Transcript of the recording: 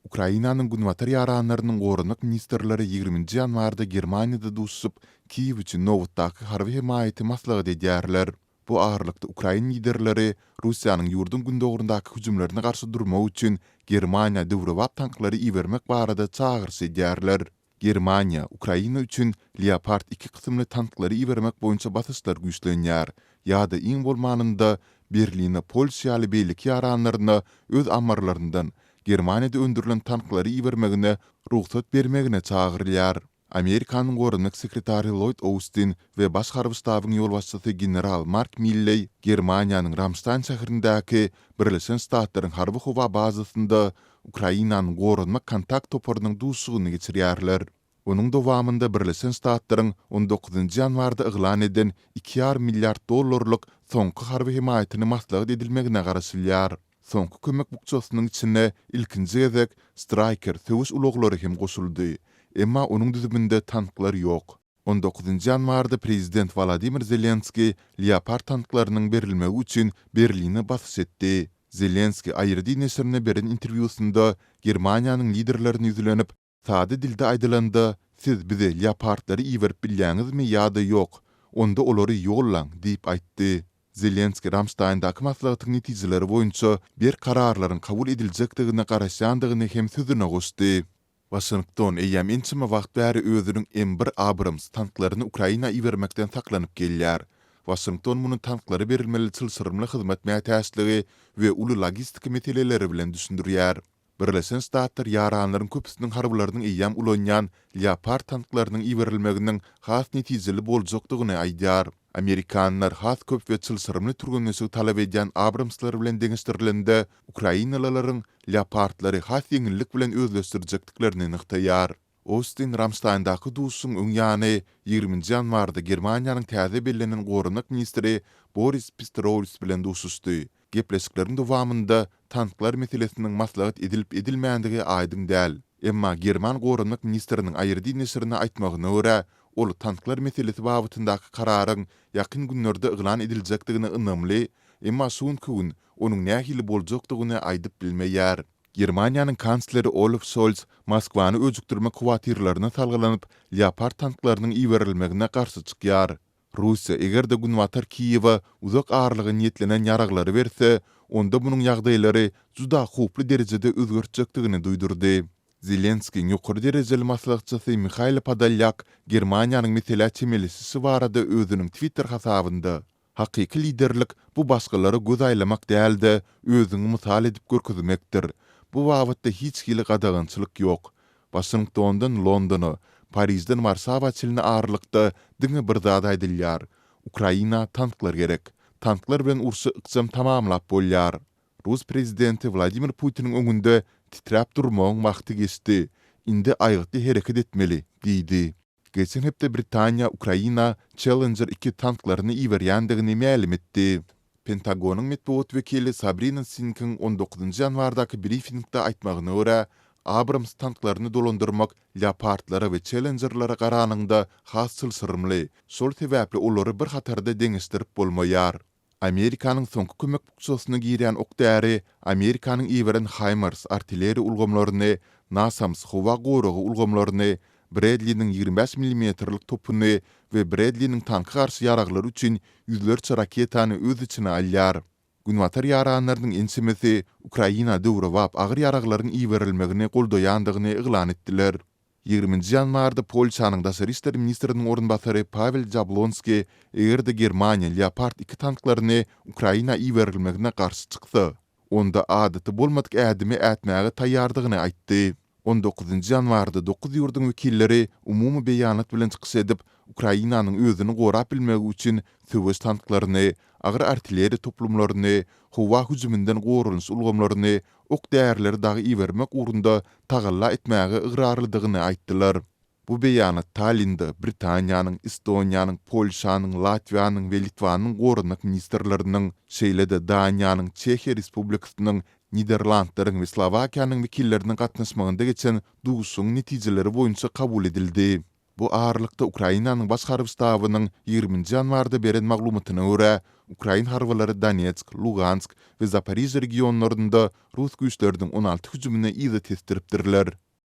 Ukrainanyň günbatar ýaranlarynyň goranmak ministrleri ýigriminji ýanwarda Germaniýada duşuşyp, Kiýew üçin nobatdaky harby hemaýaty maslahat edýärler. Bu aralykda ukrain liderleri Russiýanyň ýurduň gündogaryndaky hüjümlerine garşy durmak üçin Germaniýa döwrebap tanklary ibermek barada çagyryş edýärler. Germaniýa Ukraina üçin Leopard iki kysymly tanklary ibermek boýunça basyşlar güýçlenýär ýa-da iň bolmanynda Berline Polşa ýaly beýleki ýaranlaryna öz ammarlaryndan Germaniýada öndürilen tanklary ibermegine rugsat bermegine çagyrylýar. Amerikanyň goranmak sekretary Lloýd Austin we Baş harby ştabyň ýolbaşçysy general Mark Milleý Germaniýanyň Ramştaýn şäherindäki Birleşen Ştatlaryň harby-howa bazasynda Ukrainanyň Goranmak kontakt toparynyň duşuşygyny geçirýärler. Onuň dowamynda Birleşen Ştatlaryň on dokuzynjy ýanwarda yglan eden iki ýarym milliard dollarlyk soňky harby hemaýatyny maslahat edilmegine garaşylýar. Soňky kömek bukjasynyň içine ilkinji gezek Stryker söweş ulaglary hem goşuldy. Emma onuň düzüminde tanklar ýok. On dokuzynjy ýanwarda prezident Wolodymyr Zelenskiý Leopard tanklarynyň berilmegi üçin Berline basyş etdi. Zelenskiý ARD neşirine beren interwýusynda Germaniýanyň liderlerine ýüzlenip, Sada dilde aýdylanda, siz bize Leopardlary iberip bilýäňizmi ýa-da ýok? Onda olary ýollaň diýip aýtdy. Zelenskiý Ramştaýndaky maslahatyň netijeleri boýunça berk kararlaryň kabul ediljekdigine garaşýandygyny hem sözüne goşdy. Waşington eýýäm ençeme wagt bäri özüniň M bir Abrams tanklaryny Ukraina ibermekden saklanyp gelýär. Waşington muny tanklara berilmeli çylşyrymly hyzmat mätäçligi we uly logistika meseleleri bilen düşündirýär. Birleşen Ştatlar ýaranlaryň köpüsiniň harbylarynyň eýýäm ulanýan Leopard tanklarynyň iberilmeginiň has netijeli boljakdygyny aýdýar. Amerikanlar has köp we çylşyrymly türgenleşigi talap edýän Abramslar bilen deňeşdirilende, ukrainalylaryň Leopardlary has ýeňillik bilen özleşdirjekdiklerini nygtaýar. Ostin Ramştaýndaky duşuşygyň öň ýany, ýigriminji ýanwarda Germaniýanyň täze bellenen goranmak ministri Boris Pistorius bilen duşuşdy. Gepleşikleriň dowamynda tanklar meselesiniň maslahat edilip-edilmändigi aýdyň däl. Emma german goranmak ministriniň ARD neşirine aýtmagyna görä, ol tanklar meselesi babatyndaky kararyň ýakyn günlerde yglan ediljekdigine ynamly, emma şu günki gün onuň nähili boljakdygyny aýdyp bilmeýär. Germaniýanyň kansleri Olaf Şolz Moskwany öjükdirmek howatyrlaryna salgylanyp, Leopard tanklarynyň iberilmegine garşy çykýar. Russiýa eger-de Günbatar Kiýewe uzak aralyga niýetlenen ýaraglary berse, onda munuň ýagdaýlary juda howply derejede özgertjekdigini duýdurdy. Zelenskiýiň ýokary derejeli maslahatçysy Mihailo Podolýak Germaniýanyň meselä çemeleşişi barada özüniň Twitter hasabynda, Hakyky liderlik bu başgalara göz aýlamak däl-de, özüňi mysal edip görkezmekdir. Bu babatda hiç hili gadagançylyk ýok. Waşingtondan Londona, Parižden Warşawa çenli aralykda diňe bir zat aýdylýar, Ukraina tanklar gerek. Tanklar bilen urşy ykjam tamamlap bolýar. Rus prezidenti Wladimir Putiniň öňünde titräp durmagyň wagty geçdi. Indi aýgytly hereket etmeli diýdi. Geçen hepde Britaniýa Ukraina Challenger iki tanklaryny iberýändigini mälim etdi. Pentagonyň metbugat wekili Sabrina Singhiň on dokuzynjy ýanwardaky brifingde aýtmagyna görä, Abrams tanklaryny dolandyrmak Leopardlara we Challengerlere garanyňda has çylşyrymly, şol sebäpli olary bir hatarda deňeşdirip bolmaýar. Amerikanyň soňky kömek bukjasyna girýän ok-däri Amerikanyň iberen HIMARS artilleriýa ulgamlaryny, NASAMS howa goragy ulgamlaryny, Bredliniň 25 millimetrlik topuny we Bredliniň tanka garşy ýaraglary üçin ýüzlerçe raketany öz içine alýar. Günbatar ýaranlarynyň ençemesi Ukraina döwrebap agyr ýaraglaryň iberilmegini goldaýandygyny yglan etdiler. Ýigriminji ýanwarda Polşanyň daşary işler ministriniň orunbasary Pawel Jablonski eger-de Germaniýa Leopard iki tanklaryny Ukraina iberilmegine garşy çyksa, onda adaty bolmadyk ädimi ätmäge taýýardygyny aýtdy. On dokuzynjy ýanwarda dokuz ýurduň wekilleri umumy beýanat bilen çykyş edip, Ukrainanyň özüni gorap bilmegi üçin söweş tanklaryny, agyr artilleriýa toplumlaryny, howa hüjüminden goranyş ulgamlaryny, ok-därileri dagy ibermek ugrunda tagalla etmäge ygrarlydygyny aýtdylar. Bu beýanat Tallinde Britaniýanyň, Estoniýanyň, Polşanyň, Latwiýanyň we Litwanyň goranmak ministrleriniň, şeýle-de Daniýanyň, Çehiýa Respublikasynyň, Niderlandlaryň we Slowakiýanyň wekilleriniň gatnaşmagynda geçen duşuşygyň netijeleri boýunça kabul edildi. Bu aralykda, Ukrainanyň Baş harby ştabynyň ýigriminji ýanwarda beren maglumatyna görä, Ukrain harbylary Donetsk, Lugansk we Zaporižýa regionlarynda rus güýçleriniň 16 hüjümini yza tesdiripdirler.